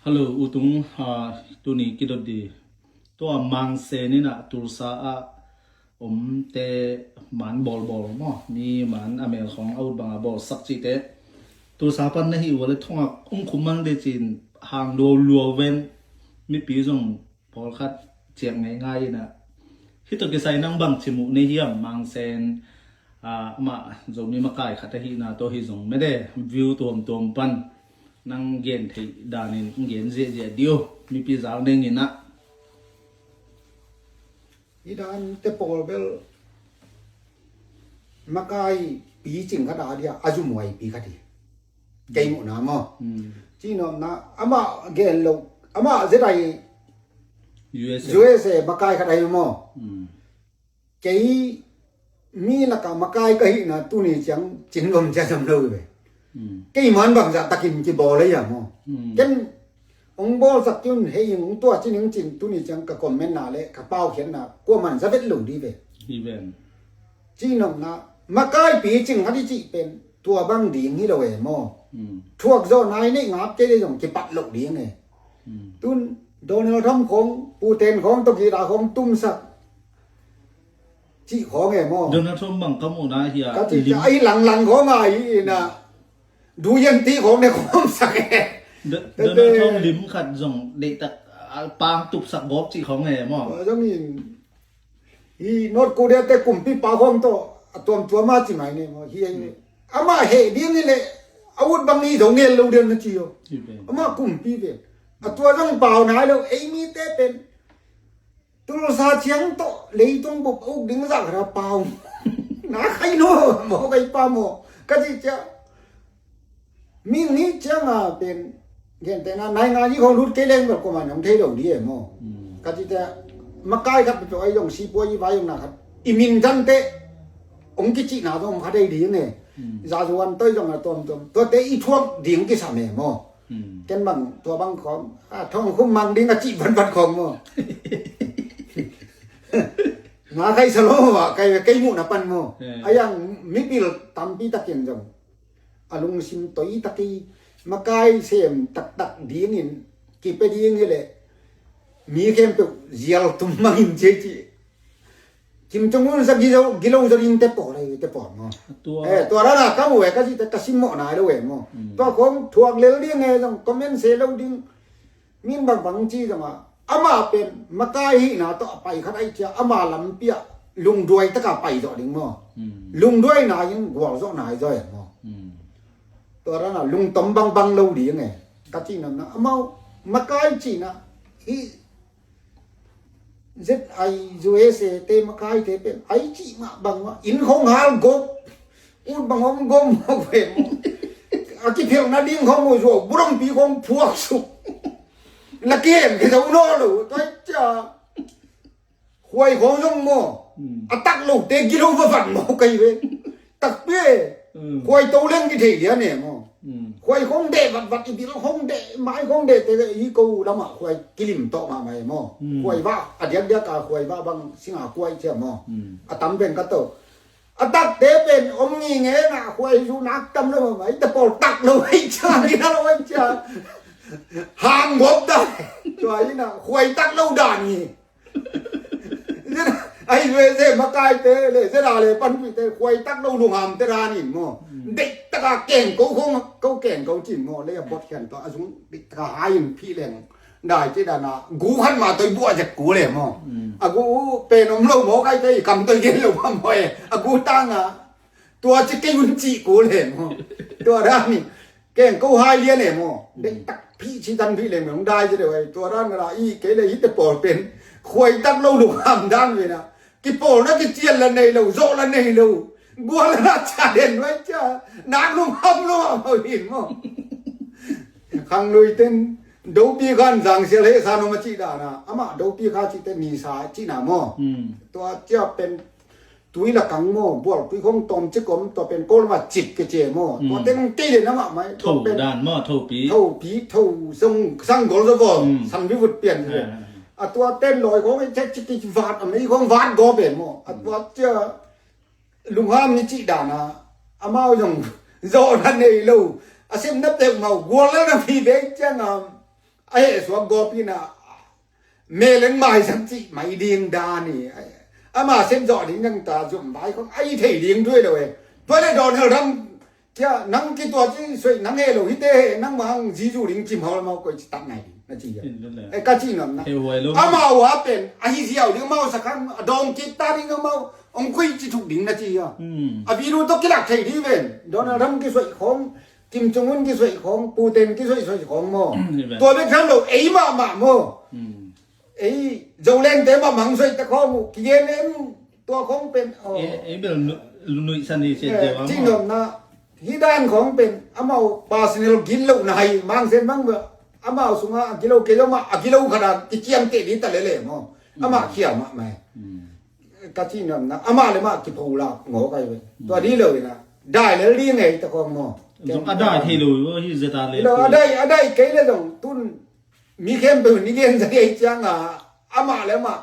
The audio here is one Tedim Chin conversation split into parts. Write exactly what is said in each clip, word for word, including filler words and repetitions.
Hello, utung, ah, tuni kidot di. Tua Mang Sen in ah Tulsa ah omte man bawlbawl maw, mi man a mel khawng a ut banga bawlsak cihte Tulsa pan na hih uh a le thongak ung khum mang de cin hang lualuau ven, mipi zong pawlkhat ciak ngeingai in ah. Hih tawh kisai nang bang cimuk nei hiam? Mang Sen, ah, amah Zomi makai khat ahihna tawh hi zong mede view tuamtuam pan nang gen theih danin gen ziahziah dih uh, mipi zal dengin ah. Hi dan te pawl bel makai picing khat a dia a zumuai pi khat hi. Kei muhna maw? Hmm. Cinopna amah gen lo, amah zedai U S A. U S A makai khat ahi maw? Hmm. Kei mi laka makai ka hihna tuni ciang cin lom cia zam lo hi ve. Hmm. Kei man bangzah takin kibawl ahi a maw? Hmm. Ken hong bawlsak kiun hei in hong tua cin hing cin tuni ciang ka comment na le ka paukhiatna kuaman za vet lo di ve. Hi ven. Cinopna makai picing khat i cih pen tua bang ding hi lo e maw? Hmm. Thuak zawh nai neih ngap kei le zong kipat loh ding e. Hmm. Tun Donald Trump khawng, Putin khawng, tawh kila khawng tumsak cih khawng e maw? Donald Trump bang ka muhna hi a, ka cih lim- cia ahi langlang khawng a hi in a duyan ti khawng ne khawng sak e. Do- Donald Trump lim khat zong deihtak a pang tupsak gawp cih khawng e maw? Zong in Hi North Korea te kumpipa khawng tawh a tuamtuam a ci mai ne maw? Hi, hi. Amah heh ding hi leh a ut bang hi zo ngel lo ding na ci aw. Hi pen. Amah kumpi pen. A tua zong pau nai lo, ei mite pen. Tulsa ciang tawh leitung bup a uk ding zah khat a pau. Na khai no maw, kai pa maw? Ka ci cia. Mi nih cianga pen gentehna naingan i khong lut kei leng bel kuaman hong thei lo di e maw? Hmm. Ka cite makai khat peuhpeuh ahi zong sipuai i vai zong na khat i min zante hong kicihna zong hong kha thei ding e. Hmm. Zazuan toi zong a tuamtuam tuate i thuak ding kisam e maw? Hmm. Ken bang tua bang khawng a thong khum mang ding a cih vatvat khawng maw? Na khai sa lo maw, kai, kai muhna pan maw? Eh. A yang mipil tampi takin zong a lungsim toi tak i makai sem taktak dingin kipia ding hi leh mi khempeuh zial tum mangin ci ci. Kim Jong Un sa gilo, gilo zaw ding te pawl ahi te pawl maw? Tua. Eh, tua rana ka mu e ka cite ka simmawh nai lo e maw? Mm. Tua khawng thuak lel ding e zong comment se lo ding. Min bangbang ci zong a amah pen makai hihna tawh a pai khat ahi cia ama lampi ah lungduai taka pai zawh ding maw? Hmm. Lungduai nai in gual zawh nai zaw e maw? Hmm. Tua rana lungtom bangbang lo ding e. Ka ci namna amau makai cina hi Z I U S A te makai te pen ai ci mah bang mah in khong hal gop. Ut bang om gom mawk ve maw? A kiphelhna ding khong uh zuau burangpi khong phuak suk. Na kem kei zo naw lo tua cia. Khuai khong zong maw? Hmm. A tak lote gilo vavat maw kai ve. Takpi e. Hmm. Khuai to leng kithei lian e maw? Hmm. Khuai khong deh vatvat i bil khong deh mai khong deh te i ko lamah khuai kilim tawh mahmah e maw? Hmm. Khuai vah a diakdiak a khuai vah bang singa khuai cia maw? Hmm. A tam pen ka to. A takte pen om nginge na khuai zu nak tam lo ma mai ta pawl tak lo ai cha ni na lo ai cha. Hang bop ta. Tua ina khuai tak lo dan ni. Ai ve ze makai te le ze da le pan pi te khuai tak lo lungam te dan in mo. Dei taka keng ko khong ko keng ko cin mo le bot khian to a zung dei taka hai in phi leng. Dai ci dana gu khan ma toi bua zek ku le maw. Mm. A gu pen om lo maw kai te i kam toi gen lo ma maw e. A gu tanga tua ci kei un ci ku le maw. Tua dan ni keng ko hai lian e maw. Dei tak phi ci dan phi le maw dai ci le wai. Tua dan la i kei le i te pawl pen khuai tak lo lu ham dan ve na. Kipawlna kician la nei lo, zawh la nei lo. Gual la na ca den vai ca. Nak lum ham lo a mau hin maw. Khang lui ten dopi khan zang sial he sa no ma ci dana. Ama dopi kha ci te ni sa ci na maw. Hmm. Tua cia pen tui la kang maw. Bual tui khong tom ci kom tua pen kol ma cik ke ce maw. Tua ten kei le na ma mai. Tho dan maw, tho pi. Tho pi, tho sang, sang gol zo bom. Hmm. San vi vut pian. Ah. A tua ten loi khong e cek cik ki vat, a mei khong vat go pen maw. A tua cia lungham ni ci dana. Amau zong zawh na nei lo. A sim na peuh mau. Gual la na phi bek ciang am. a hehsuak gawp in a, meleng maisak cih mai ding dan hi. Ama sem zawh ding nang ta zum vai khong a i thei ding thu hi lo e. Tua le Donald Trump kia nang kituat ci suai nang he lo hi te he nang mahang zizu ding cim hau lamau koi ci tak nai ding na ci hi. Ka ci nuam na. Ama ua pen a hi ziau ding mau sakhan a dawng kit ta ding amau ong koi ci thuk ding na ci hi. A video to kilak thei di ven Donald Trump kisuai khong Kim Jong Un kisuai khong Putin kisuai suai khong maw. Tua bek tham lo ei mahmah maw. Ei Zolengte mah mang suai ta khawng uh kigen em tua khawng pen. Ei bel nuihsan hi se. Cih nuamna hi dan khawng pen amau personal gilo na hai mang sen mang ba amau sunga a gilo kei lo mah a gilo khada kiciam teh di ta lele maw. Amah khia mahmah. Ka cih nuamna amah le mah kipho la ngaw kai ve. Tua di lo ina dai lel di ngei ta khawng maw. Zong a dai thei lo hi zeta le. A dai a dai kei le zong tun mi khempeuh ni gen zai ei cianga amah le amah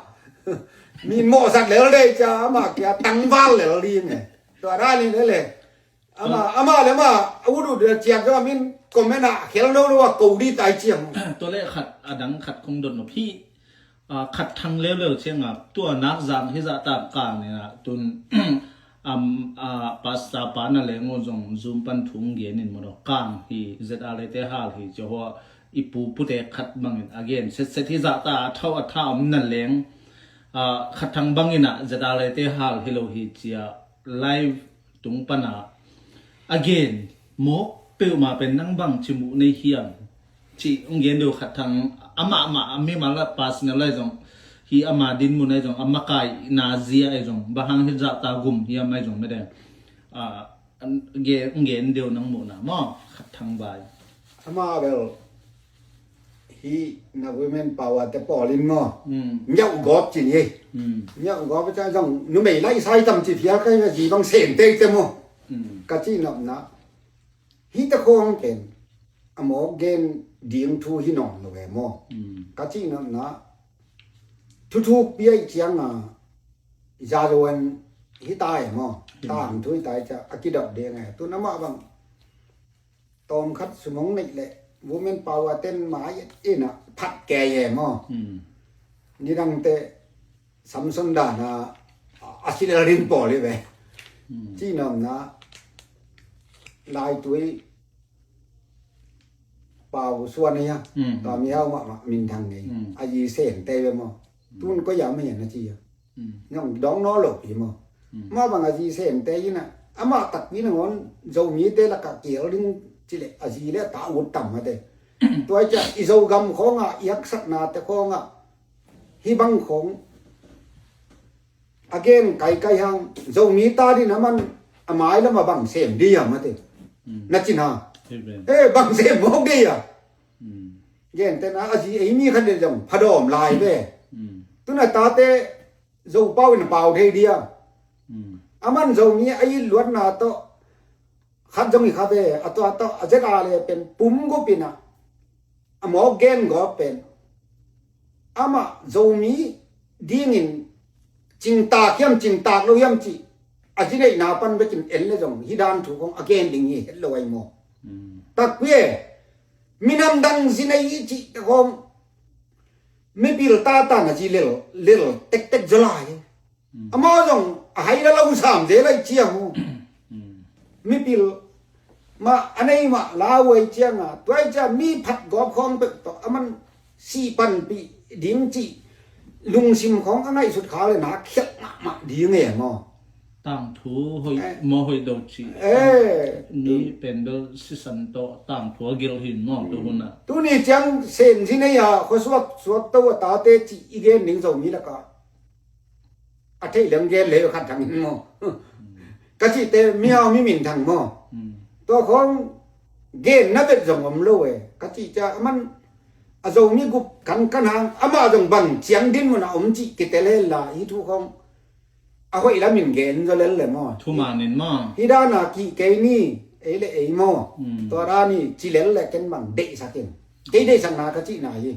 mi mawhsak lel dei cia amah kia tangval lel ding e. Tua dan in lele amah amah le amah a ut ut ciak zong a min comment ah khel no lo a ko di tai ciang. Tua le khat a dang khat kong dot nop hi. Khat thang leuleu cianga tua nak zang hi zahtak kang nina tun am pasta pa na leng uh zong zum pan thung gen in maw kang hi zeta le te hal hi cia hua i pu pute khat bangin a gen setset hi zahta a thau a tha om na leng khat thang bangin ah zeta le te hal hi lo hi cia live tung pana a gen mawk peuhmah pen nang bang ci muh nei hiam cih ong gen deuh khat thang amah mah a mimal a personal lai zong hi ama dinmun ai zong a makaina zia ai zong bang hang hi zahta gum hiam ai zong mede. Gen deuh nang muhna maw khat thang vai. Ama bel hi na women power te pawl in maw. Miauh gawp cin hi. Miauh gawp ca zong numei lai sai tam ci phial kai na zi bang sen tei te maw. Ka cih nopna hi te khawng pen a mawk gen ding thu hi nawn lo e maw. Ka cih nopna thuthuk piai cianga zazuan hi tai maw. Tang thu hi tai ca a kidop ding e tun amah bang tawm khat sumong neih leh women power ten mai ina phat kei e maw. Nidangte Samson dana a silel rin pawl hi ve. Cih nopna laitui pau suan ahi a. Tua mihau mahmah minthang ngei a yi seng tei ve maw. Tun koi a mei a na ci a nong dong naw lo pi maw. Mah bang a zi sem te ina amah takpi nangawn Zomite lakah kial ding cileh a zi le a ta ut tam mate. Tua i ciah i Zogam khawngah i haksatnate khawngah hi bang khawng a gen kaikai hang Zomi ta din a man a mai lam a bang sem di a mate. Na cin ha e bang sem mawk di a. Gentena a zi ei mi khat le zong phadawm lai ve. Tuna tate Zopau in a pau thei dia. A man Zomi a it luatna tawh khat zong i kha ve a tua tawh a zet a le pen pum gupina a mawk gen gawp pen amah Zomi dingin cingtak hiam cingtak lo hiam cih a zi neihna pan bekin en le zong hi dan thu kong a gen ding hi het lo ai maw. Takpi e minam dang zi nei i cih te kong mipil tatan a zi lel lel tektek zaw lai. Amau zong a hai la lo sam zel ai ciang uh. Mipil mah a nei mah lauai cianga tuai cia mi phat gawp khawng pek tawh a man sih panpih ding cih lungsim khawng a ngaihsut kha le nak khialh mahmah ding e maw. Tangthu hoih maw hoih lo cih ni pen bel sisan tawh tangthu a gelh hin maw tu hunah. Tuni ciang senzi nei a khuasuak suak to a tate cih i gen ning Zomi lakah a theih leng gen lei khat thang in maw. Ka cihte mihau mi minthang maw. Tua khawng gen na vet zong om lo e ka cih cia a man a Zomi gup kan kan hang amah zong bang ciang din munah om cih kitel hel la hi thu khawng a hoih lamin gen zaw lel le maw. Thumanin maw. Hi dana kih kei ni ei le ei maw. Tua dani ci lel le ken bang deihsakin kei deihsakna ka cihna hi.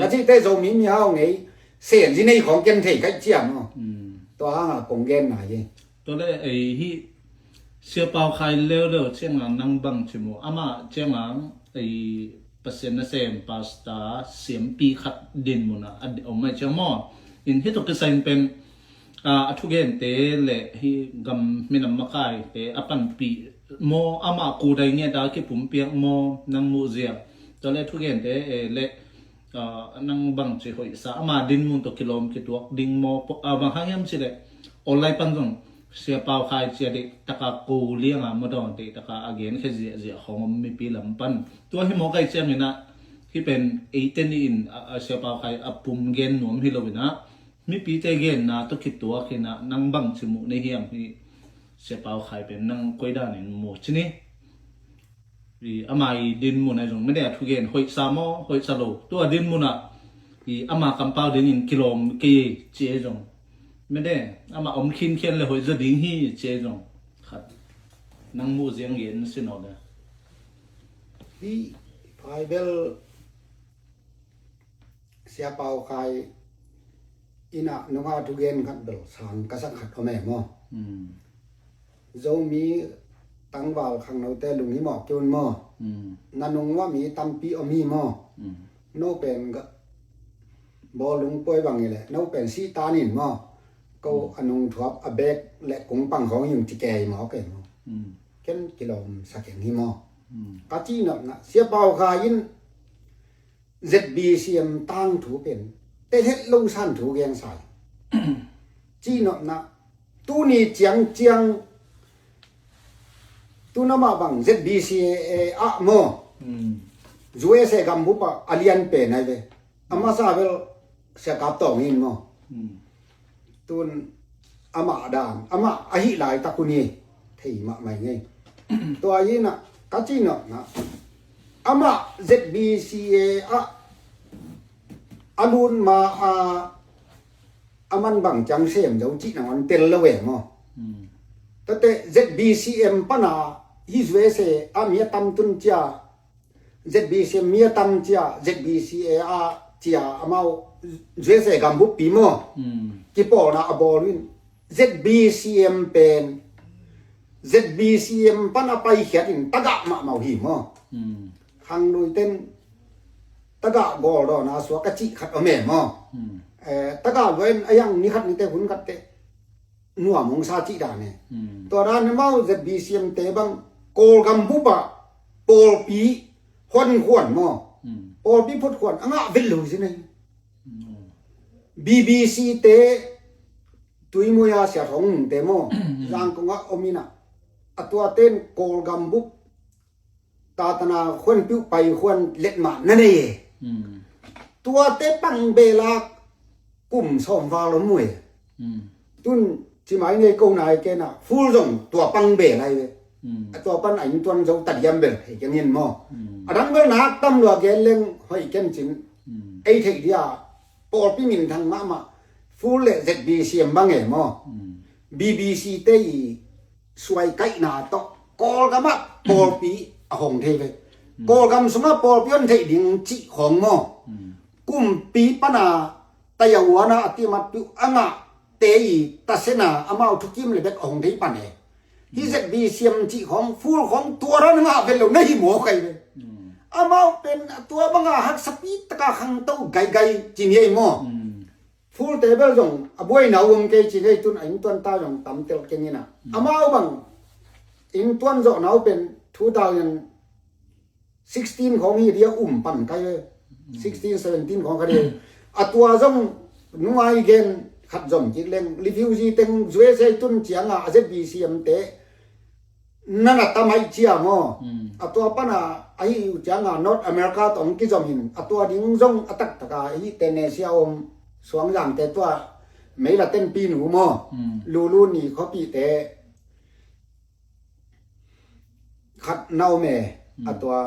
Ka cihte Zomi mihau ngei senzi nei khawng ken thei kaih ciam aw. Tua hanga kong genna hi. Tua le ei hi siapau khai leuleu cianga nang bang ci mu amah cianga ei Pasian nasem pastor siampi khat din munah a om mai ciang maw. In hih tawh kisai in pen a thugente le hih gam minam makaite a panpih maw, amah kudai ngiat a kipumpiak maw, nang muhzia. Tua le thugente le nang bangci hoihsa, ama dinmun tawh kilawm kituak ding maw, bang hang hiam cileh online pan zong Sia Pau Khai cia deih taka ko lianga madawn deih taka a genkhia ziahziah khawng om mipi lam pan. Tua hi maw kai cianginah hih pen eite nih in Sia Pau Khai a pum gen nuam hi loinah mipite genna tawh kituak hinah nang bangci muh nei hiam? Hih Sia Pau Khai pen nang koidanin mu ci ni. Ama i dinmun ah zong mede a thugen hoihsa maw hoihsa lo, tua dinmun ah ama kampau dingin kilawm kei ci ei zong, mede ama om khinkhian le hoih zaw ding hi ci ei zong, khat nang muh ziang gen si naw le. Hih Bible Sia Pau Khai inah nunga thugen khat bel sang ka sak khat om e maw? Zomi tangval khangnote lunghimawh kiun maw? Na nung mah mi tampi om hi maw? No pen bawlung puai bang hileh no pen sihtanin maw? Ko a nungthuap a bek le kungpang khawng hing ci kei maw kei maw? Ken kilawm sa keng hi maw? Ka cihnopna Sia Pau Khai in Z B C M tangthu pen telhet lo san thu geng sai. Cihnopna tuni ciangciang tuna mah bang Z B C A ah maw? U S A gambup ah a lian pen ai ve. A masa bel Sia Kap Tawng in maw? Tun amah dan amah ahi laitak un hi thei mahmah ngei. Tua hinah ka cihnopna amah Z B C A ah a lut ma a a man bang ciang sem zo cih nangawn tel lo e maw? Tate Z B C M pana hi U S A a mi a tam tun cia Z B C M mi a tam cia Z B C A a cia amau U S A gambuppi maw? Kipawlna a bawl in Z B C M pen Z B C M pan a paikhiat in tagah mahmah uh hi maw? Khanglui ten tagah gawldawna suak a cih khat om e maw? Tagah luai in a yang ni khat nite hun khat teh nuam hong sa cih dan e. Tua dan amau Z B C M te bang Kawlgam bup ah pawlpi huankhuan maw? Pawlpi phutkhuan a ngah vet lo hi ci nei. B B C te Tuimui a Sia Thawng Ngun te maw? Zangkong ah om inah a tuate in Kawlgam bup tatana khuanpiuh pai khuan letmah na nei e. Tuate pang belak kum sawm val om uh e. Tun cimai nei ko nai kenah full zong tua pang bel ai ve. A tua pan a inntuan zo ta diam bel hei kengin maw? A dang bel nak tam lua gen leng hoih ken cin ei theih dia pawlpi minthang mahmah full le Z B C M bang e maw? B B C te i suai kaihna tawh Kawlgam ah pawlpi a hong thei ve. Kawlgam sungah pawlpi hon theih ding cih khawng maw? Kumpi pana tayawana a timatpiuh a ngah te i tasena amau thukim le bek a hong thei pan e. Hi Z B C M cih khawng full khawng tua ran ngah vet lo na hi maw kai ve. Amau pen a tua banga haksapi taka khangto gaigai cin hi ei maw? Full te bel zong a buaina uh om kei ci nei tun a inntuan ta zong tamtel keng inah amau bang inntuan zawhna uh pen two thousand sixteen khawng hi dia um pan kai ve. Sixteen seventeen khawng kha dia a tua zong nungai gen khat zom kik leng refugee teng U S A tun cianga a Z B C M te nana tam aih cia maw? A tua pana ahi uh cianga North America tawh hong kizom in a tua ding zong a taktaka ahi Tennessee a om suangzangte tua meila tenpi nu maw? Lulu ni khuapihte khat na om e. A tua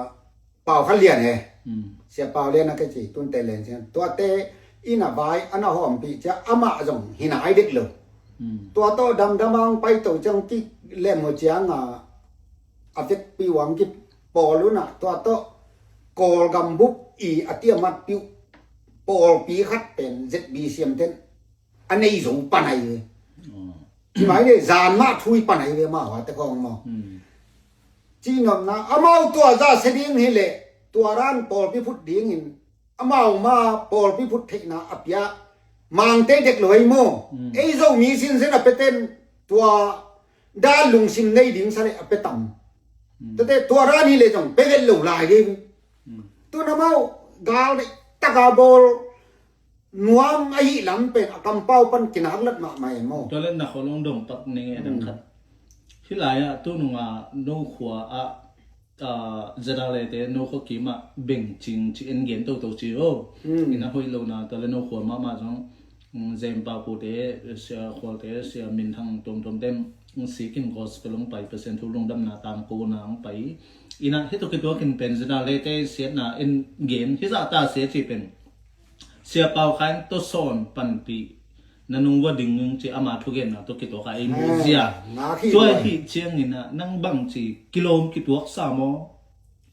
Pau Khan Lian e. Sia Pau Lian a kici tunte len cian tuate ina vai ana hawmpih cia amah zong hi nai dek lo. Tua tawh damdam a hong paito ciang kiklem uh cianga a vekpi uh hong kipawl unah tua tawh Kawlgam bup i a tiamatpiuh pawlpi khat pen Z B C M ten a nei zo pan ai ve. Cimai le zan mah thui pan ai ve mah huate khawng maw? Cihnopna amau tua za se ding hileh Tua dan pawlpi phut dingin amau ma pawlpi phut theihna a pia Mangte dek lo ei maw? Ei Zomi sinsen a peten tua dan lungsim nei ding sa le a pia tam. Tate tua dan hi le zong pe vet lo lai ding. Tun amau gal deih taka bawl nuam ahi lam pen a kampau pan kinaklat mahmah e maw? Tua le na kholong dong pak ning e dang khat. Hih lai-ah tununga no khua ah ZRA te no khua kimah bengcing ci en gen toto ci o. Ina hoih lo na tua le no khua mahmah zong Zempau kute, Sia Khualte, Sia Minthang tuamtuam tem sikin gospel hong pai, Pasian thu lungdamna tangkona hong pai. Ina hih tua kituakin pen ZRA te siatna en gen hih zahta sia ci pen Sia Pau Khai in tuasawn panpih na nung va ding ning ci ama thugenna tua kituak a ei mu zia. Tua hi ciangin ah nang bang ci kilawm kituak sa maw?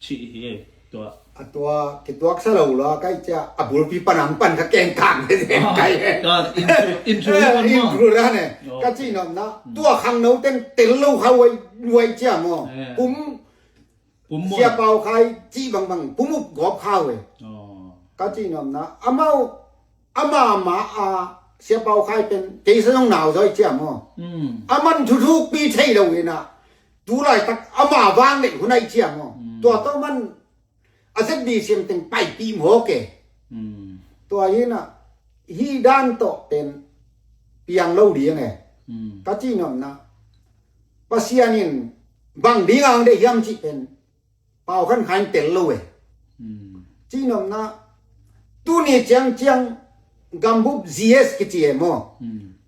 Ci hi e tua. A tua kituak sa lo lo a kai cia a bulpi panang pan ka keng kang he kai he. Intruder ne. Ka ci nopna tua khang no ten tel lo kha uai uai cia maw? Kum Sia Pau Khai ci bangbang kum up gawp kha uai. Ka ci nopna amau ama ma a Sia Pau Khai pen keisa zong nau zaw i ciam aw. A man thuthukpi thei lo inah tu laitak ama vang neih hun a i ciam aw. Tua tawh man a Z B C M teng paipih mawk e. Tua hinah hih dan tawh pen piang lo ding e. Ka cih nuamna Pasian in bang ding ang deih hiam cih pen Pau Khan Khai in tel lo e. Cih nuamna tuni ciangciang gambup G S kici e maw?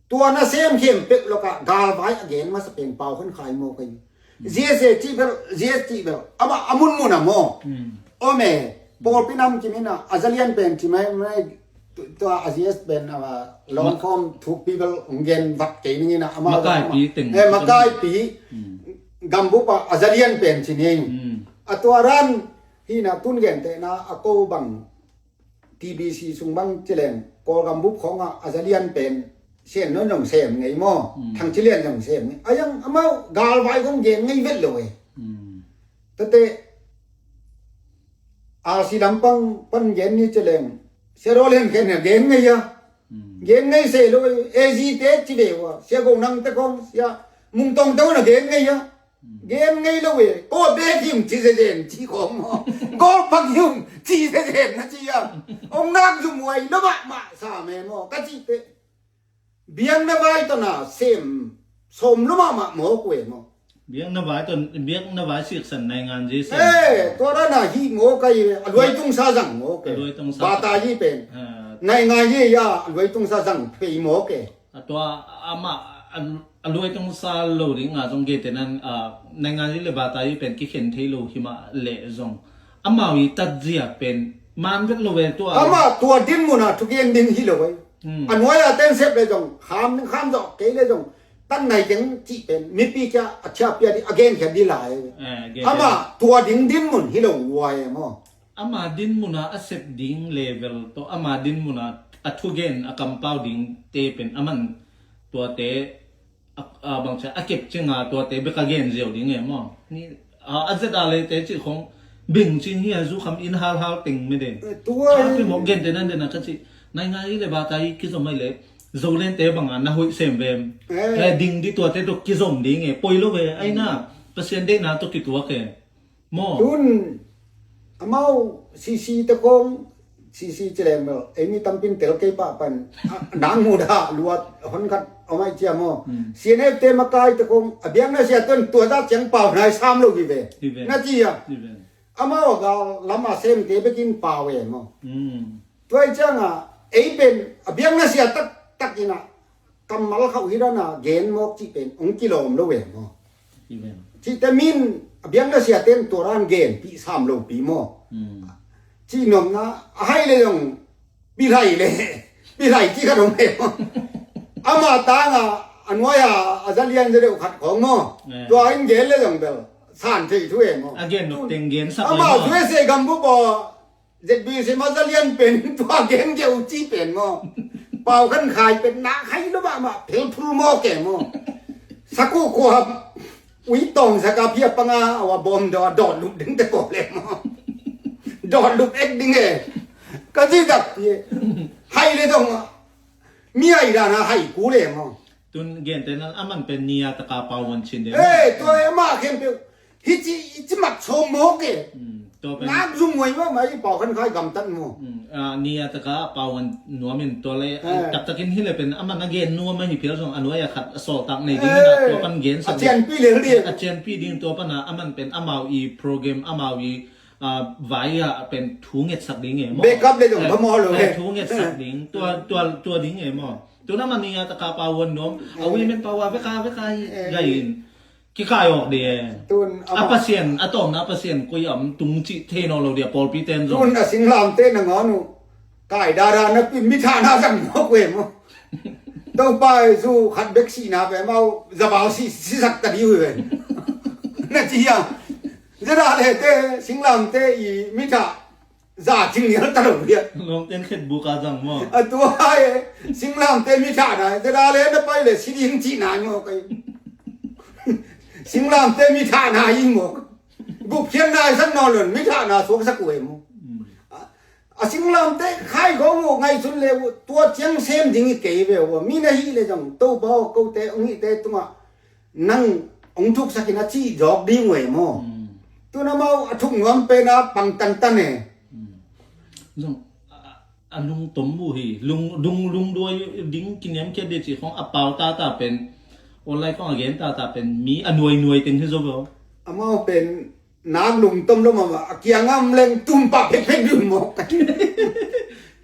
Tua nasem khempeuh lokah galvai a gen masa pen Pau Khan Khai maw kei. G S e cih bel, G S cih bel amah a munmun a maw? Om e, pawlpi nam kim inah a zalian pen ci mai mai. Tua a G S pen a long form thukpi bel hong gen vat kei ning inah amah makaipi teng eh makaipi gambup ah a zalian pen ci ning. A tua ran hinah tun gentehna a ko bang T B C sung bang ci leng Kawlgam bup khawngah a zalian pen Sian Nawn zong sem ngei maw? Thang Ci Lian zong sem ngei a yang amau galvai kong gen ngei vet lo e. Tate a si lampang pan gen ni ci leng Sia Rawl Hen Khen a gen ngei a. Gen ngei se lo e, A Z te ci ve ua Sia Go Nang te kong Sia Mung Tong te un a gen ngei a. Gen ngei lo e, ko bek him ci zezen ci khawng maw? Gol pak him ci zezen na ci a. Ong nak zum uai lo mahmah sa me maw ka cih teh. Biakna vai tawh na sem sawm lo mahmah mawk uh e maw? Biakna vai tawh, biakna vai siksan naingan zi sem. Eh, tua rana hih mawk a hi a luai tungsa zang mawk e. Bata hi pen naingan hi a luai tungsa zang phei mawk e. A tua amah a luai tungsa lo ding a zong gei tenan naingan hi le bata hi pen kikhen thei lo himah leh zong amau i tatzia pen man vet lo ve tua. Amah tua dinmun a thugen ding hi lo ai. A nuai a ten sep le zong kham ding kham zawh kei le zong tan nai keng cih pen mipi kia a chia pia ding a genkhia ding lai. Amah tua ding dinmun hi lo luai e maw? Ama dinmun a a sep ding level tawh ama dinmun a a thugen a kampau ding te pen aman tuate a bangcia a kep cinga tuate bek a gen ziau ding e maw? A zet a leite cih khong bing cing hi a zu kham in halhal teng mede. Tua pi mawk gente nan dena ka cih naingai le bata hi kizom ai le Zolente banga na hoih sem vem. Ding di tuate tawh kizom ding e poi lo ve aina Pasian deihna tawh kituak e. Maw? Tun amau C C te kong C C ci leng bel ei mi tampin tel kei pah pan nang mu dah luat hon khat a mai cia maw? C N F te makai te kong a biakna sia tun tua dah ciang pau nai sam lo hi ve. Na ci a amau a gal lam a sem te bekin pau e maw? Tua i cianga ei pen a biakna sia taktak ina kammal khauh hi dana gen mawk cih pen ong kilawm lo e maw? Cihte min a biakna siaten tua dan genpih sam lopi maw? Cih nuamna a hai le zong pilhai le pilhai cih khat om e maw? Ama tanga a nuai a a zalian za deuh khat khawng maw? Tua in gen le zong bel san thei thu e maw? A gen nok teng gen sak ama le maw? U S A gambup aw Z B C ma zalian pen tua gen geu ci pen maw? Pau Khan Khai pen na khai lo mahmah phelphul maw ke maw? Saku khua ui tawng saka phia panga awa bawm daw a dawt lut ding te kaw le maw? Dawn lup ek ding e. Ka ci takpi e. Hai le dong a, mi hai dan a hai kul e maw. Tun gente nan a man pen Nia Taka Pau Wan cin de. Eh, tua e, amah khempeuh hi ci, hi ci mat sawm mawk e. Hmm, tua pen nak zum huai mawk mah i Pau Khan Khai gamtat maw. Hmm, ah, Nia Taka Pau Wan nuam in tua le, eh, taktakin hi le pen a man a gen nuam a hi phial zong a nuai a khat a sawltak nei ding in a, eh, tua pan gen sak a cianpi lel ding. A cianpi ding tua pan a, a man pen amau i program, amau i, ah, vai a pen thu ngetsak ding e maw. Backup le zong, eh, phamawh lo, eh, e thu ngetsak ding. Tua, tua, tua ding e maw. Tun a man Nia Taka Pau Wan nuam a, eh, women power vek a, vek a hi, eh, gai in. Kikai awk ding e. Tun a, a Pasian, a tawpna Pasian koi a om tung cih thei nawn lo ding a, pawlpi ten zong. Tun a singlamte nangawn uh kai dada napi in mi thahna zang mawk uh e maw. Topa Jesu khat bek sihna pen amau za bau si, sisak ta ding uh e. Na ci hiam? Zedale te, singlamte i mi thah za cing nial ta lo hiam. Lawmten khetbuk a zang maw. A tua e, singlamte mi thahna, Zedale na pai le si ding cihna maw kai. Singlamte mi thahna hi maw. Gupkhiatna i sak nawn lo in mi thahna suaksak uh e maw. Hmm. A, a singlamte khai khawng uh ngaihsun le uh, tua ciang sem ding hi kei ve uh. Mi na hih le zong Topa aw, kote hong hihte tungah nang hong thuksak in a cih zawk ding uh e maw. Hmm. Tun amau a thuk nuam pen a pang tantan e. Hmm. Zong a, a, a lungtom uh hi, lung, lung, lungduai ding kiniamkhiat ding cih khawng a pau tata pen, online khawng a gen tata pen mi a nuainuai teng hi zo ve aw. Amau pen nak lungtom lo mahmah, a kiangah om leng tum pah phekphek ding maw.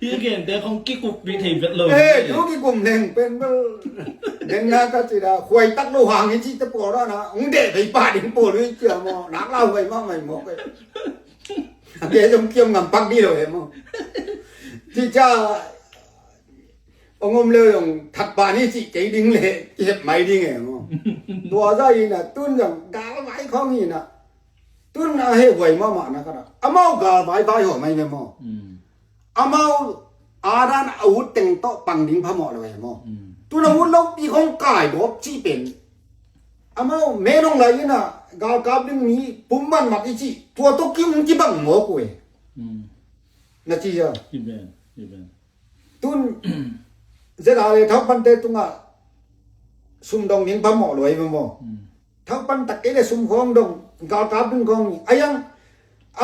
Hi a gente khawng kikup ding thei vet lo. Eh, thu kikum leng pen bel. Den na ka ci da, khuai tak lo hang hi ci te pawl da na, hong deh vei pah ding pawl hi ci a maw, nak la huai mahmah maw kai. A ke zong kiam ngam pak ding lo e maw. Ci ca, hong om le zong that pah ni cih kei ding le, kihep mai ding e maw. Tua zah in a, tun zong galvai khawng in a. Tun a heh huai mahmah na ka da. Amau galvai vai haw mai ve maw. Hmm. Amau a dan a ut teng tawh pang ding phamawh lo e maw. Hmm. Tun a ut lopi khawng kai gawp cih pen. Amau men hong lai in a galkap ding mi pum matmat i cih. Tua tawh ki, kibang mawk uh e. Hmm. Na ci a. Amen. Amen. Tun ZRA le Thakpante tungah sum dong ding phamawh lo e maw. Hmm. Thakpan tak kei le sum khawng dong, galkap ding khawng hi. A yang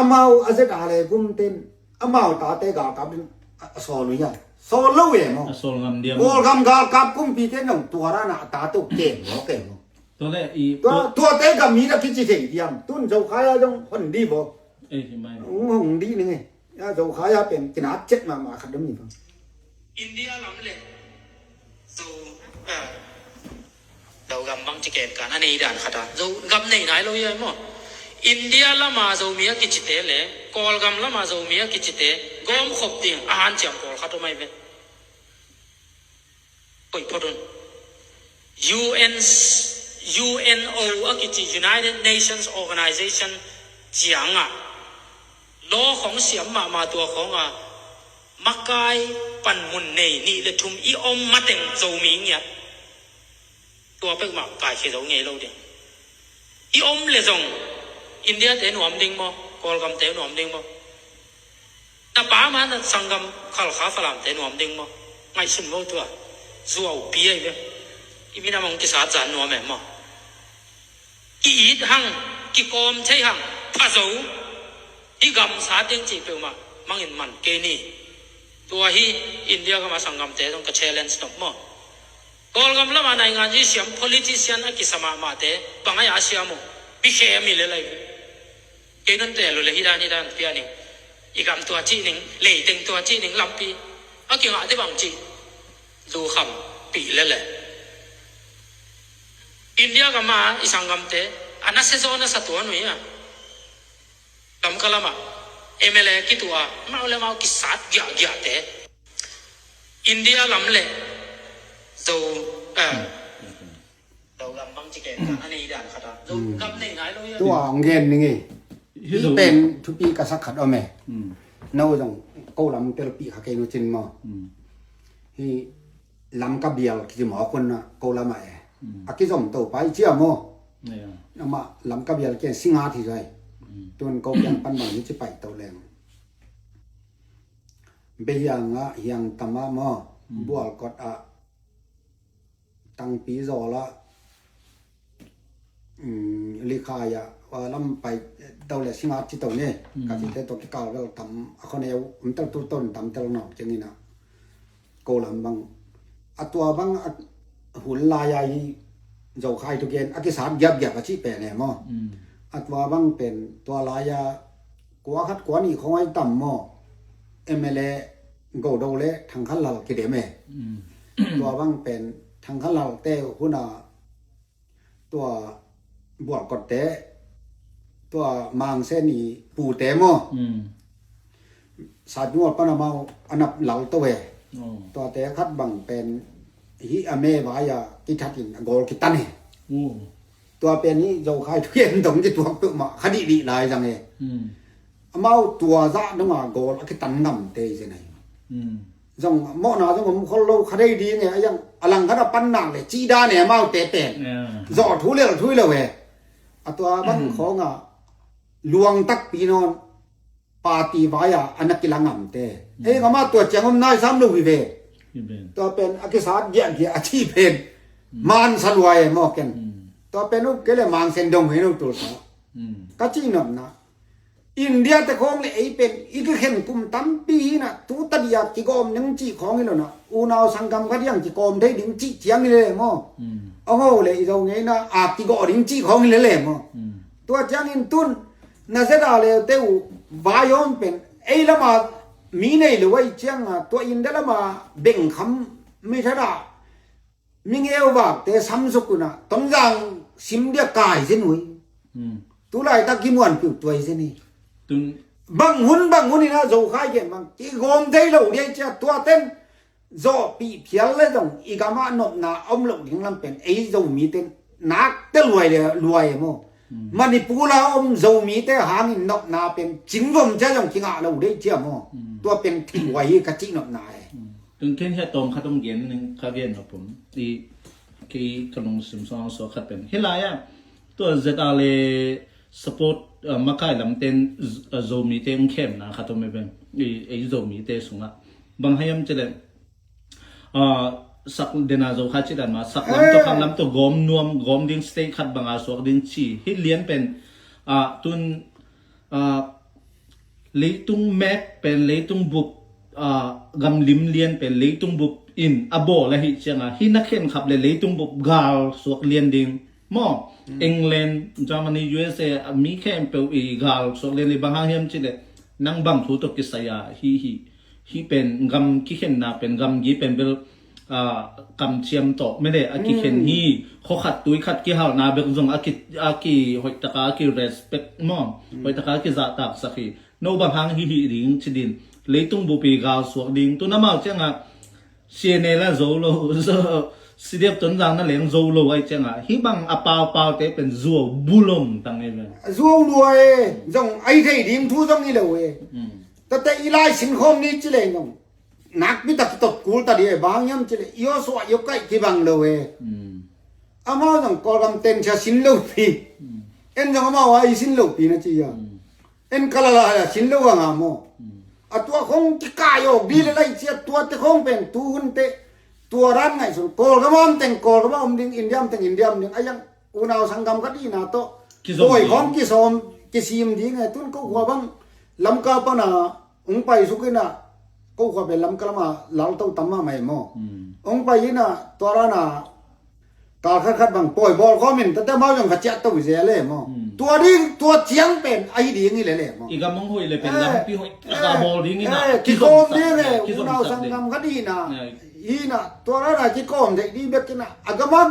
amau a ZRA le gumten amau tate galkap ding a, a sawl uh hiam? Sawl lo e maw. A sawl ngam diam. Kawlgam galkap kumpite nong tua ra na a ta to kem lo ke maw. Tua le i tua, tua, tuate gam hi na kici thei diam. Tun Zokhaya zong hon dih baw. Ei, hi mai. Hong, hong dih ning e. Ya, Zokhaya pen kinat cet mahmah khat dam ni bang. India lam le Zo, eh, Zogam bang ci ken kan a nei dan khat a. Zogam nei nai lo hi ai maw. India lama Zomi a kicite le Kawlgam lama Zomi a kicite gawm khop ding a hanciam pawlkhat om ai ve. Koih phot un. U N, U N O a kici United Nations Organization ciangah law khong siam mahmah tua khongah makai panmun nei nih le thum i om mateng Zomi ngiat. Tua peuhmah kaikhia zo ngei lo ding. I om le zong India te nuam ding maw, Kawlgam te nuam ding maw? Na pa ma na sanggam Khalkha Falam te nuam ding maw? Ngaihsun maw tua? Zuau pi ai ve. I minam hong kisat zan nuam em maw? Ki-it hang, kikawm thei hang, pha zo. Hih gam sat ding cih peuhmah mangin man kei ni. Tua hi India gama sanggamte zong ka challenge nop maw? Kawlgam lama naingan i siam politician a kisa mahmahte bang ai a siam uh? Mi khe mi le lai. Kei non tel uh le hi dan hi dan pia ning. I gam tua cih ning, leiteng tua cih ning lampi a kingah te bang cih. Zu kham pih le le. India gama i sanggamte a na se zaw na sa tuan uh hi a. Lamka lama M L A kituh a mau le mau kisat giahgiahte. India lam le Zo, eh, Zogam bang ci ken kan a nei dan khat a. Zogam nei nai lo hi a. Tua hong gen ning e. Hi pen thupi ka sak khat om e. Hmm. No zong ko lam telpih kha kei nu cin maw. Hmm. Hi Lamka bial kici maw kun na ko lama e. Hmm. A kizom to pai cia maw. Amah Lamka bial kian singa thi zai. Hmm. Tun ko kian pan bang hi ci pai to leng. Beihiang ah, Hiang Tam ah maw, Bualkot ah, Tangpi Zawl ah, um, Likhai ah, a lam pai to le Singat ci to ni. Ka cite to kikal vel tam a khoneu um tel tu ton tam tel no ciangin ah, ko lam bang a tua bang a hun lai a hi Zokhai thugen a kisat giapgiap a cih pen e maw. A tua bang pen tua lai a kua khat kua nih khong ai tam maw, MLA Godo le Thangkhanlal kidem e. Tua bang pen Thangkhanlal te hun a tua Bualkot te, tua Mang Sen i pu te maw, Satmual pan amau a nap lal to e. Tua te khat bang pen hih a me vai a kithat in a gawl kitan e. Tua pen hih Zokhai thugen dong kituak peuhmah kha dihdih lai zang e. Amau tua zah dong a gawl a kitan ngam te i zen ai. Zong mawhna zong om khol lo kha dei ding e, a yang a lang khat a pan nak le cih dan e amau te pen. Zawh thu lel thu hi lo e. A tua bang khawng a luang takpi nawn party vai a a na kilang am te. Ei, amah tua ciang om nai sam lo hi ve. Tua pen a kisat giahgiah a cih pen man sa lua e maw ken. Tua pen u ke le Mang Sen dong hi no tul sa. Ka cih nopna India te khawng le ei pen i kikhen kum tampi hi na, tu ta dia kigawm ding cih khawng hi lo na, unau sanggam khat hiang kikawm thei ding cih ciang hi le maw. A ho le i zo ngeina a kigawh ding cih khawng hi le le maw. Tua ciangin tun na zeda le te uh vai om pen ei lama mi nei lo ai cianga tua India lama bengkham mi thada mi ngeu vakte samsuk una Tonzang sim dia kai zen ui. Tu laitak kimuan piu tuai zen hi. Bang hun bang hun ina Zokhai gen bang kigawm thei lo dia cia tua ten zawhpih phial le zong i gama nopna a om lo ding lam pen ei Zomi ten nak te luai le luai e maw. Manipur a om Zomi te hangin nopna pen cingvom cia zong kingah lo dei cia maw. Tua pen thei uai hi ka cih nopna e. Tun ken hia tawm khat om gen ning ka gen nop om i kei ka lungsim song song khat pen hi lai a tua zet a le support makai lam ten Zomi te ong khemna khat om e pen i ei Zomi te sungah bang haiam cile sak dena Zokhai ci dan ma sak lam to khang lam to gawm nuam gawm ding state khat banga suak ding ci hi lian pen tun leitung map pen leitung bup gamlim lian pen leitung bup in a bawl ahi cianga hi na khen khap le leitung bup gal suak lian ding maw. England, Germany, U S A mi khempeuh i gal suak lian ding bang hang hiam cile nang bang thu to kisai a hi hi hi pen gam kikhenna pen gamgi pen bel kamciam tawh mele a kikhen hi. Khokhat tuikhat kihalna bek zong a ki hoihtaka a ki respect maw hoihtaka a kizahtaksak hi. No bang hang hi hi ding ci din leitung bupi gal suak ding tu namau cianga C N A la zo lo zo C D F Tonzang na leng zo lo ai cianga hi bang a paupau te pen zuau bulom tang e ven. Zuau lua e zong ai thei ding thu zong i lo e. Tate i lai sinkhawm ni ci leng zong nakpi tak kitop kul ta di e bang hiam ci le i aw suah i aw kaih kibang lo e. Amau zong Kawlgam ten cia sin lopi en zong amau a i sin lopi na ci a en kalala a sin lo a nga maw. A tua khong kikai awk di le lai cia tua te khong pen tu hun te tua ran ngaihsun Kawlgam a om teng Kawlgam a om ding India om teng India om ding a yang unau sanggam ka dihna tawh Kizom koi ding. Khawng kisawm kisim ding e tun ko khua bang Lamka pana ong pai suk ina ko khua pen Lamka lama lalto tam mahmah e maw. Ong pai ina tua rana kal khat khat bang pawi bawl khawm in tate mau zong ka ciah to zel e maw. Tua ding tua ciang pen ahi ding hi lele maw. I gam ong hoih le pen lampi hoih ka bawl ding ina kizom ding e kizom unau sanggam ka dihna. Ina tua rana kikawm theih ding bek ina a gam a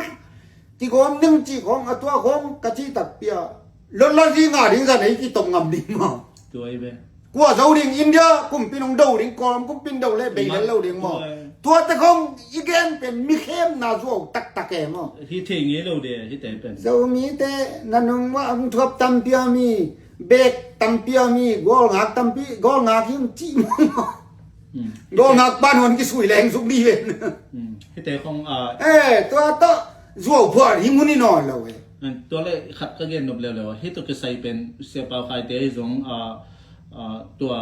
kigawm ding cih khawng a tua khawng ka cih takpi a lotla zi nga ding zan ei kitom ngam ding maw. Tua i ve. Kua zo ding India kumpi nong do ding Kawlgam kumpi do le bei lel lo ding maw. Tua te khawng i gen pen mi khemna zuau taktak e maw. Hi thei ngei lo de hi te pen. Zomi te na nung ma ang thuap tampia mi bek tampia mi gol ngak tampi gol ngak him cih maw. Gol ngak pan hon kisui leng suk di ven. Hi te khawng a. Eh tua tawh zuau phuah hi mun i nawn lo e. Tua le khat ka gen nop leuleu a hi tawh kisai pen Sia Pau Khai te hi zong tua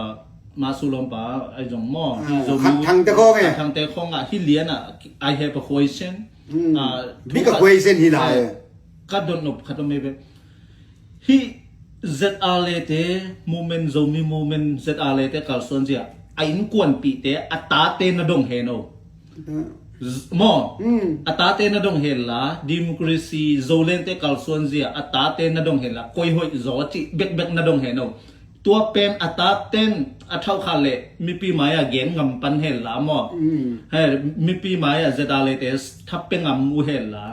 Masu lawmpa ai zong maw, ah, hi Zomi Khat Thangte khawng e. Khat Thangte khawng ah, hi lian ah, I have a question. Hmm. Ah, big a question hi lai. Ka dot nop khat om ei ve. Hi Z R A te movement, Zomi movement, Z R A te kalsuan zia a innkuanpihte a tate na dong hen o. Z-, maw? Hmm. A tate na dong hen la, democracy, Zolente kalsuan zia a tate na dong hen la, koi hoih zaw cih bekbek na dong hen o. Tua pen a taten a thauhkhat leh mipi mai-ah gen ngam pan hen la maw? Mm. He, mipi mai-ah Z R A te thape ngam uh hen la.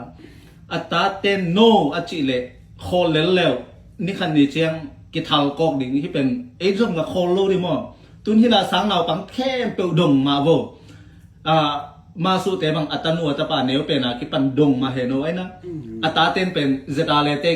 A taten no a cih leh khawl lel leu, ni khat ni ciang kithal kawk ding hi pen, ei zong la khawl lo ding maw? Tun hi la sang naupang khempeuh dong mah vo. Ah, Masute bang a tanu a tapa neu pen a kipan dong mah hen o ai na. Mm. A taten pen Z R A te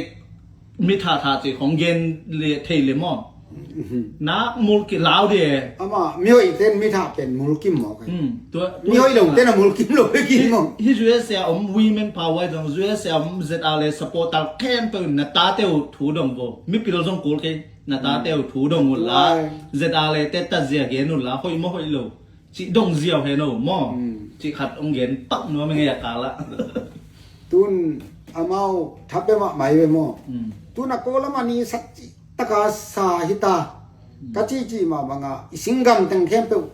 mi thatha cih khong gen le thei le maw? Mhm. Nak mulkim lau di e. Ama, mi hoih ten mi thah pen mulkim maw kai. Hmm, tua, mi hoih lo ten a mulkim lo hi kim maw. Hi, hi U S A om women power zong, U S A om Z R A supporter khempeuh na tate uh thu dong vo. Mipil zong kul kei, na tate uh thu dong uh la. Tua. Z R A te ta zia gen uh la, hoih maw hoih lo. Cih dong ziau hen o maw? Hmm. Cih khat ong gen pak nuam ing ei a kal ah. Tun amau thape mahmah hi ve maw? Hmm. Tun a ko lam a ni sak cih taka sa hi ta. Hmm. Ka cihcih mah bangah i singgam teng khempeuh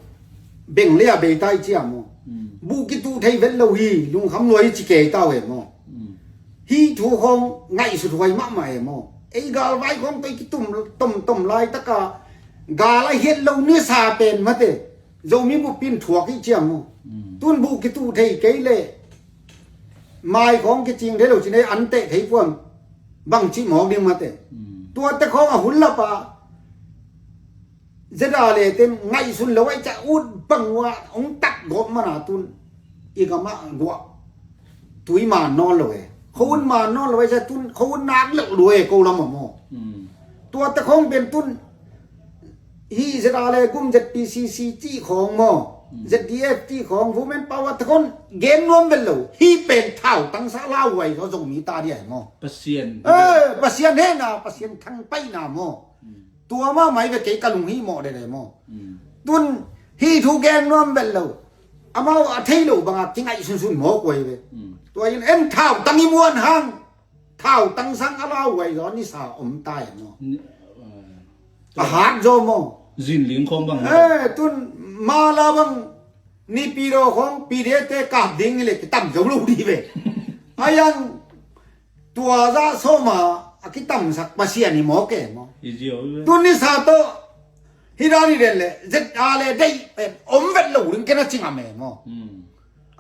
beng le a bei ta i ci a maw? Hmm. Buh kituh thei vet lo hi, lungkham lua hi ci kei ta uh e maw? Hmm. Hih thu khawng ngaihsut huai mahmah e maw? Ei galvai khawng tawh i kitum tomtom laitakah gal a hiat lo nisa pen mate. Zomi bup in thuak i ci a maw? Mm. Tun buh kituh thei kei leh mai khawng kicing thei lo ci nei an teh thei puan bang cih mawk ding mate. Mm. Tuate khawng a hun lap a Z R A ten ngaihsun lo ai ca ut bang ua hong tat gawp mana tun i gamah guah tui man nawn lo e. Khawun man nawn lo e, sia tun khawun nak leuh lua e, ko lam ah maw? Mm. Tuate khawng pen tun hi Z R A gum Z P C C cih khawng maw? Mm. Z D F cih khawng, women power te khawng gen nuam vet lo. Hi pen thau tangsa lauhuai zaw Zomi ta dia e maw? Pasian. Eh, Pasian hehna, Pasian thangpaihna maw? Mm. Tua mahmah hi ve kei ka lunghimawh dede maw? Mm. Tun hih thu gen nuam vet lo. Amau a thei lo bangah kingaih sunsun mawk uh ahi ve. Mm. Tua in en thautang i muan hang. Thautang sang a lauhuai zaw nisa om ta e maw? Ni-, eh, a hat zaw maw? Zinling khawng bang. Eh, tun mala bang Naypyidaw khawng P D F te kap ding hi leh kitam zo lo dih ve. A yang tua zah sawma a kitamsak Pasian hi mawk e maw? Hi zia uh ve. Tun nisa tawh hi dan hi den leh Z R A deih pen om vet lo ding ken a ci ngam e maw? Hmm.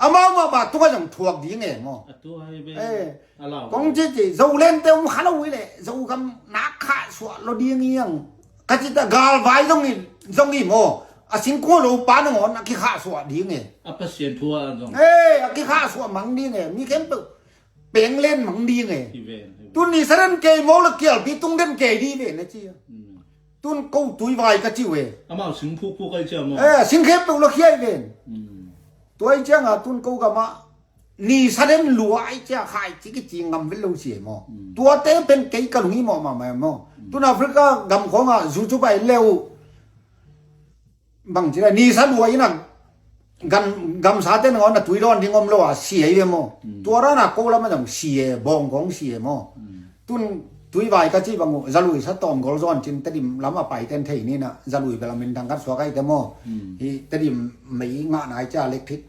Amau mahmah tungah zong thuak ding e maw? A tua hi ve. Eh. A lau. Kong ci ci, Zolente om kha lo hi leh Zogam nak khahsuah lo ding hi ang. Ka ci ta galvai zong hi, zong hi maw? A singkung lo pa nangawn a kikhahsuah ding e. A Pasian thu ah zong. Eh, a kikhahsuah mang ding e. Mi khempeuh penglen mang ding e. Hi ven, hi ven. Tun ni sa den kei maw la kialpi tung den kei dih ven a ci a. Hmm. Tun ko tuivai ka ci uh e. Amau sing phukphuk ai cia maw? Eh, sing khempeuh la khia hi ven. Hmm. Tua i cianga tun ko gamah ni sa den lua ai cia khai ci kici ngam vet lo ci e maw? Hmm. Tuate pen kei ka lunghimawh mahmah e maw? Hmm. Tun Africa gam khawngah zu cu bai leu bang ci la ni sa lua in a gan, gamsate nangawn a tui dawn ding om lo a si ei ve maw? Hmm. Tua rana ko lam a zong si e, bawng kong si e maw? Hmm. Tun tuivai ka ci bang uh, zalui sa tawm gol zawn cin Tedim lam a paiten thei nina, zalui bela min dang khat suak ai te maw? Hmm. Hi Tedim mei ngah nai cia lek thit.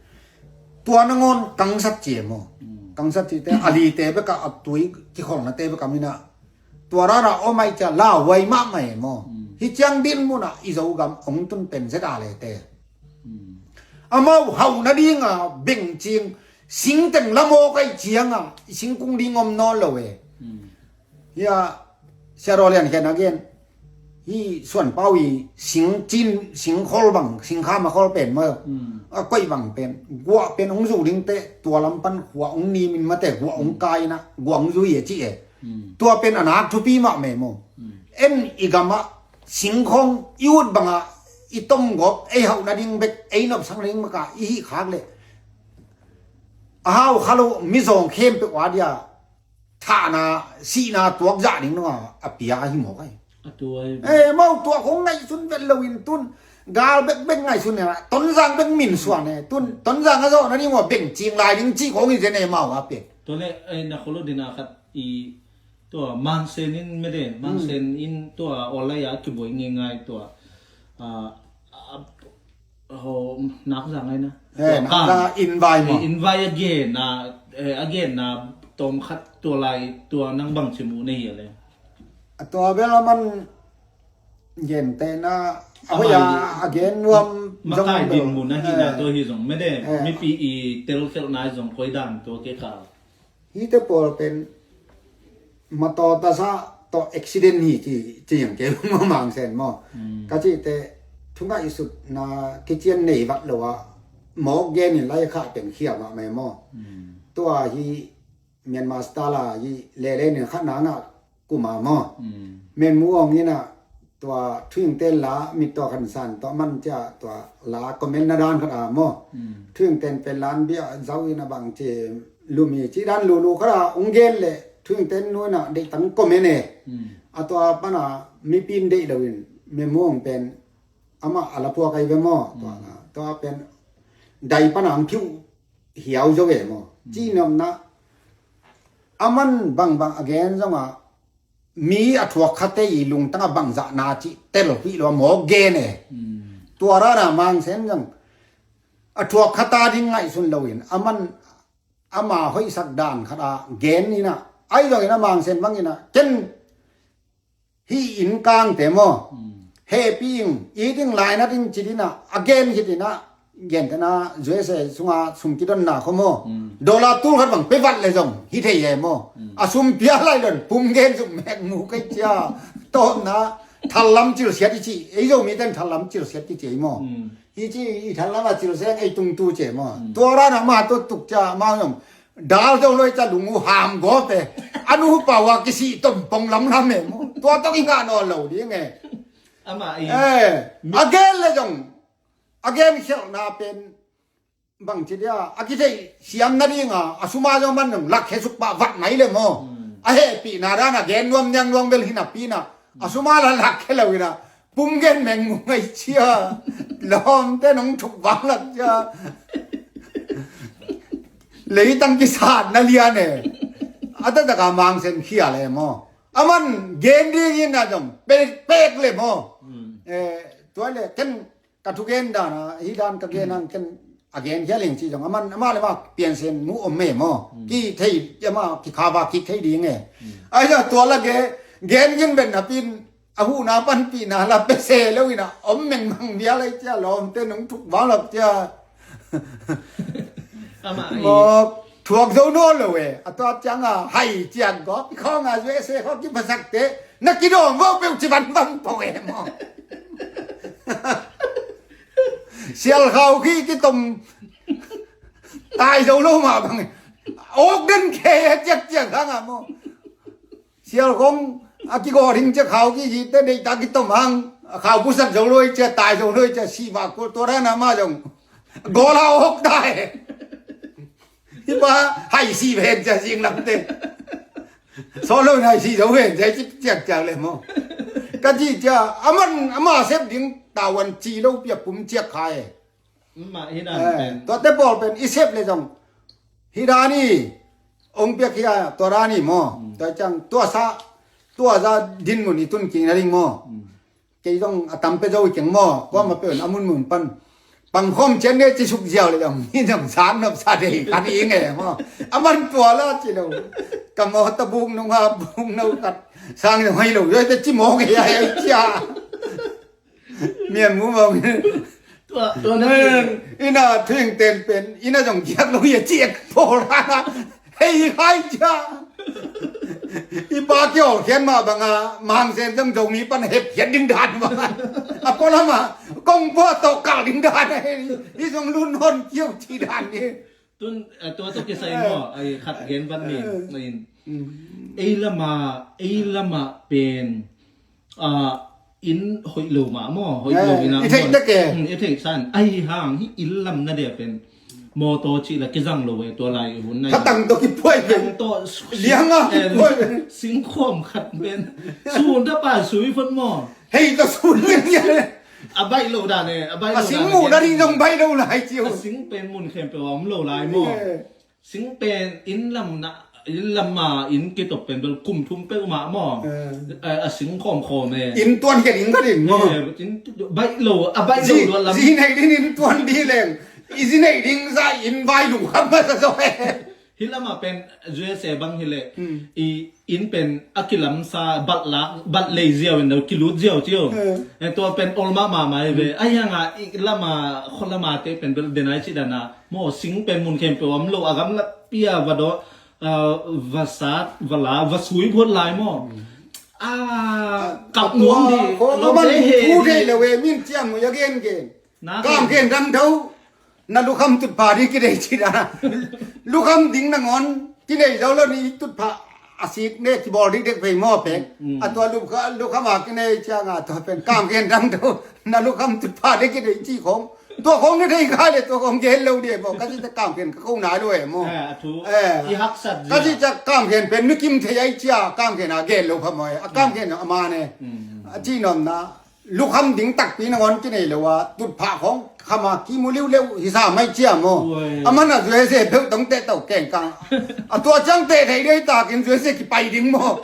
Tua nangawn kangsat ci e maw? Hmm. Kangsat ci te, a lite beka a tui kikholnate beka mina. Tua rana om ai cia lauhuai mahmah e maw? Hmm. Hi ciang din munah i Zogam ong tun pen Z R A te. Hmm. Amau hauh nadinga bengcing singteng lamawk ai cianga i singkung ding om nawn lo e. Hmm. Hia, Sia Raw Lian Khen a gen. Hi Suan Pau i sing cin, sing khol bang, sing kham a khol pen maw? Hmm. A koih bang pen. Guah pen ong zu ding te, tua lam pan khua ong nimin mate, guah ong kai na, guah ong zui e ci e. Hmm. Tua pen a nak thupi mahmah e maw? Hmm. En i gamah singkhong i ut bangah i tomgawp, ei hauh nading bek, ei nopsak nading beka i hih khak leh a hau kha lo mizawng khempeuh a dia thahna, sihna tuak zah ding nunga a pia ahi mawk ai. A tua hi. Eh, mau tua khong ngaihsun vet loin tun Gal bekbek ngaihsun ne, Tonzang bek min suan ne. Tun Tonzang a zawh nading ua beng cing lai ding cih khong hi zen e, mau a pen. Tua le, eh, na kholo dina khat i, tua Mangsen in mede, Mangsen in tua online a kibuai ngeingai tua. Ah, ah, ho, nak zang ai na. Eh, tua nak zang a invai mo. Eh, invai a gen na, eh, a gen na tom khat tua lai tua nang bang ci mu na hi a le. A tua bel a man Gentehna, a hoih a, a gen nuam zong makai dinmun a hihna tawh hi zong mede, mipi i telkhelhna zong koi dan tawh kei kha. Hihte pawl pen matawtasa tawh accident hi ci, ci ang kei Mangsen maw. Ka cihte thungaihsutna kician nei vat lo a mawk gen in lai khah pen khia mahmah maw. Tua hi Myanmar style a hi lele nin khat na ngah kuma maw. Men mu awng ina tua thuingten la mit tua khan san tua man cia tua la comment na dan khat a maw. Thuingten pen lan bia zau ina bang ci lumi ci dan lulu khat a ung gen le thuingten nu ina deihtang comment e. A tua pana mipin deih lo in men mu awng pen ama a la puak ai ve maw. Tua pen dai pana ang phiu hiau zo e maw. Ci nopna a man bangbang a gen zong a mi a thuak khate i lungtang a bangzah na cih tel huih lo a mawk gen e. Tua rana Mangsen zong a thuak khata ding ngaihsun lo in a man ama hoihsak dan khat a gen ina ai zong ina Mangsen bang ina ken hi in kangte maw. Hehpih ing i ding laina ding ci dina a gen khit ina gentena U S A sunga sum kidonna kho maw. Dollar tul khat bang pe vat le zong hi thei e maw. A sum pia lai lon pum gen sum mek mu kai cia tawpna thallam cilsiat i ci ei zo mi ten thallam cilsiat i ci ei maw. Hi ci i thallam a cilsiat ei tungtu ce maw. Tua rana ma tua tuk cia ma zong dal zo loi ca lung uh ham gawp e. A nu pa uh a kisih tom pong lamlam e maw. Tua tawh i ngah nawn lo ding e. Amah i a gen le zong a gen khialhna pen bangci dia a kitheih siam nadinga a suma zong man zong lakkhe suk pah vat mai le maw. A hehpihna dan a gen nuam niang nuang bel hi napi na a suma la lakkhe lo ina pum gen meng mu ngai cia. Lawmte nong thuk vanglak cia. Leitang kisatna lian e. A taktak a Mangsen khial e maw. A man gen ding in a zong pek pek le maw. Tua le ken ka thugen dan a hi dan ka gen ang ken a gen khial ing ci zong a man ama le ma piansen mu om e maw. Ki thei ama ki khava ki thei ding e. Ai tua la ge gen gin ben napin a huhna panpihna la pese lo ina om mengmang bia lai cia lawmte nong thuk vanglak cia. Amah i maw thuak zo nawn lo e. A tua cianga hai cian gawp i khawnga U S A khaw kipasakte na kidawm vo peuh ci vanvang po e maw. Sial khau khi kitom tai zo lo mah bang e. Awk den khe ciakciak hanga maw. Sial khong a kigaw ding cia khau ki hi te deihta kitom hang a khau pusak zo loi cia tai zo loi cia sih mah kul tua rana ma zong gawla awk ta e. Hi pa hai sih ven cia zing lamte sawt lo hai sih zo ven cia cik ciak ciak le maw. Ka cih cia a man ama sep ding tawan ci lo pia pum ciak kha e. Mah hi dan pen tuate pawl pen i sep le zong hi dan i ong piak hi a tua dan i maw. Tua ciang tua sa tua za dinmun i tun kik na ding maw. Kei zong a tam pe zo i keng maw kuama pe un a munmun pan pangkhom cian ne ci suk ziau le zong hi zong san nop sa dei kan i nge maw. A man tua la ci lo ka maw ta buk nung ha buk no khat sang zong hai lo yoi te ci maw kei a cia. Mian mu mawng. Tua tua na ina thuing ten pen ina zong giak lo ia ciek pawl hana hei hai cia. I pa kiol khian mah banga Mangsen zong Zomi pan hep khian ding dan banga a pawl hama kong pua tawh kal ding dan a hei i zong lun hon kiau ci dan ni. Tun tua tawh kisai maw ai khat gen vat ni. Ei lama ei lama pen a inn hoih lo mah maw hoih lo ina i theih tek e. I theih san ahi hang hi inn lam na dia pen mawtaw cih la kizang lo e tua lai hun na khatang tawh kipuai pen tawh lianga kipuai pen singkhawm khat pen sun ta pa sui phot maw. Hei tawh sun liang liang. A baih lo dan e, a baih lo dan. A sing muh na ding zong baih lo lai ci uh. A sing pen mun khempeuh a om lo lai maw? Sing pen inn lam na, inn lam a inn kitop pen bel kum thum peuhmah maw? A sing khawmkhawm e. Inn tuan khia ding ka ding maw? Baih lo, a baih lo luat lam. Zi nei ding inn tuan ding leng, i zi nei ding zah inn vai lungkham masa zaw e. Hih lamah pen U S A bang hileh i inn pen a kilamsa balh lak, balh lei ziau in lo kilut ziau cio. Tua pen olmah mahmah hi ve. Ahi hangah i lama, khua lama te pen bel denai cih dana maw, sing pen mun khempeuh om lo, a gamlapi a va dawh, va sat, va la, va sui phuat lai maw? A kap nuam dih. Khawng a man thu thei lo e, min ciam a gen gen. Kam gen dang do. Na lukham tutpha ding kinei ci dana. Lukham ding nangawn kinei zo lo ni, tutpha a sik ne kibawl dikdek vei maw pen. A tua lukham a kinei cianga tua pen kam gen dang do. Na lukham tutpha ding kinei ci khawng. Tua khawng na thei kha le tua khawng gen lo dih maw. Ka ci ta kam gen ka ko nai lo e maw. Ka ci ta kam gen pen mi kim thei ai cia kam gen a gen lo pha maw e. A kam gen a man e. A ci nuam na. Lukham ding takpi nangawn kinei lo a, tutphah khawng kham a kimu liuliu hi sa mai cia maw? A man a U S A peuh tong teh to kengkang. A tua ciang teh thei dei takin U S A kipai ding maw?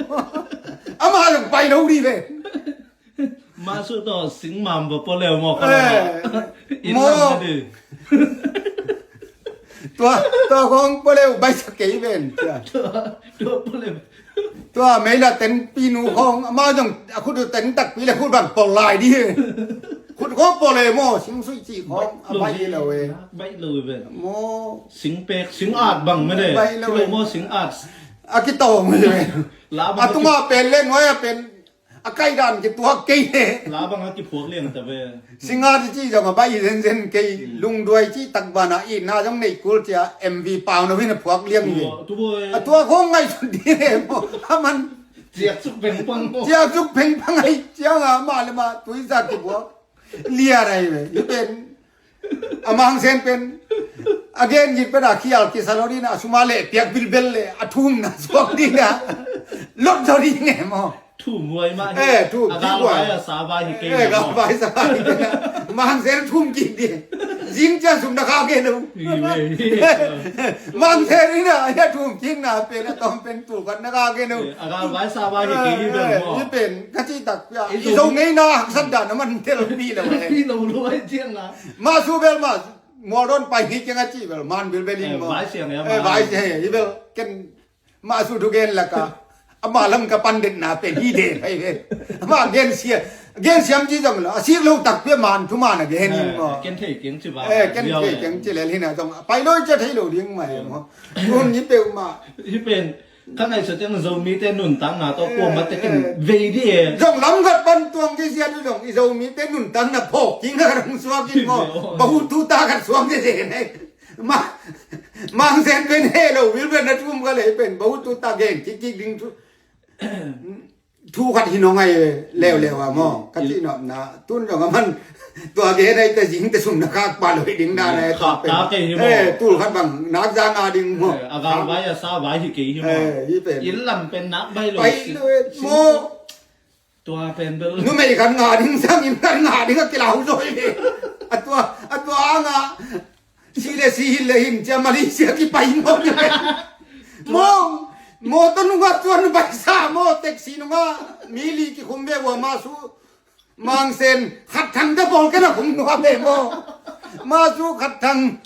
Amah zong pai lo dih ve. Mah sut tawh sing mam va pua leu maw? Tua, tua khawng pua leu baihsa kei ven cia. Tua, tua pua leu. Tua meila tenpi nu khawng amah zong a khut uh ten takpi le khut bang pol lai dih. Khut khawng pol e maw, sing suih cih khawng a baih hi lo e. Baih lo e ven. Maw. Sing pek, sing at bang mede. Baih lo e maw, sing at. A kitawng e ven. A tungah pen le nuai a pen a kai dan kituak kei he. La bang a kiphuak liang ta ve. Singa ti ci zong a baih zenzen kei. Lungduai ci takbana i na zong nei kul cia M V pau no hin a phuak liang hi. A tua khawng ngaihsun dih he maw? A man. Ciaksuk pengpang maw? Ciaksuk pengpang ai cianga mah le mah tuisa kiphuak. Liar ai ve. Hi pen. A Mang Sen pen a gen git pen a khial kisa lo ding a, suma leh piak bilbel le a thumna suak ding a. Lot zo ding e maw? Thum huai mah hi. Eh, thum, a gal vai a sa vai hi kei. Eh, gal vai sa vai hi kei. Mang Sen thum kik ding. Zing cian sum na kha gen lo. Mang Sen in a thum kikna pen a tawm pen tul khat na kha gen lo. A gal vai sa vai hi kei hi pen maw? Hi pen ka ci tak pia. I zo ngeina haksat dan a man tel pi lo e. Pi lo lo ai ciang a. Mah su bel mah Mualdawn pai hi kiang a cih bel man bilbel in maw? Vai siang e. Vai siang e. Hi bel ken mah su thu gen laka. Amah lam ka pandetna pen hi de pai ve. Amah gen sia, gen siam ci zong lo. A sik lo takpi a man thu man a gen in maw? Ken thei kiang ci va. Eh, ken thei kiang ci lel hi na zong pai lo cia thei lo ding mah hi maw? Hun hi peuhmah. Hi pen. Ka ngaihsut ciang Zomite nuntakna tawh kuamah tekin vei dih e. Zong lam khat pan tuang kei sia tu zong i Zomite nuntakna phawk kik na khat hong suak in maw? Bahu tuta khat suak kei sia ne. Mang Sen pen he lo vil pen na thum ka lei pen bahu tuta gen kik kik ding thu. Thu khat hi nong ai leuleu a maw? Ka cih nopna tun zong a man tua gen ai te zing te sum na khak pah lo hi ding dan ai. Khak ta kei hi maw? Eh, tul khat bang nak za nga ding maw? Eh, a gal vai a sa vai hi kei hi maw? Eh, hi pen. Inn lam pen nak bai lo. Pai lo e maw? Tua pen bel numei khat nga ding sang inn khat nga ding a kilau zo hi ve. A tua, a tua nga Si le si hin le hin cia Malaysia kipai mawk hi ve. Maw, mawtaw nungah tuan baihsa maw, taxi nungah mi li kikhum ve ua, mah su Mang Sen khat thang te pawl kena khum nuam ve maw. Mah su khat thang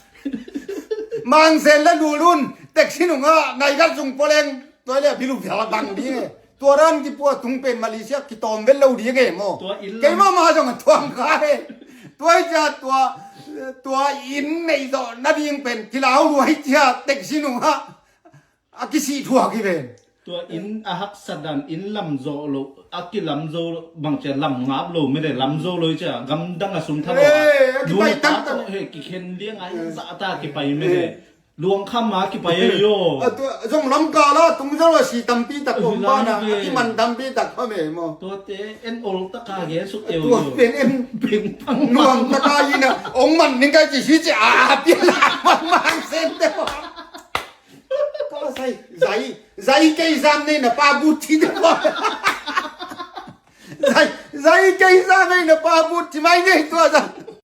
Mang Sen la lulun taxi nungah nai khat sung poleng tuai le bilu vial bang ding e. Tua dan kipua tung pen Malaysia kitawm vet lo ding e maw? Tua inn lam. Keimah mah zong a tuang kha e. Tua i cia tua, tua inn neih zawh nading pen kilau luai cia taxi nungah a kisih thuak hi ven. Tua inn a haksa dan inn lam zawh lo, a kilam zo bang cia lam ngap lo mede lam zo lo i cia gamdang a sum tha lo a. Eh, a kipai lungtak taktak. He kikhen liang a inn zahta kipai mede. Luangkham a kipai ahi aw. A tua zong lamkal a tung zo a si tampi tak om bana a kiman tampi tak om e maw? Tuate en ol taka gen suk teu. Tua pen en nuam taka ina ong man ning kai ci si ci a pia la mang mang sen te maw? Ka zai zai zai kei zam nei na pa bu ti te maw? Zai zai kei za ngei na pa bu ci mai ngei tua za.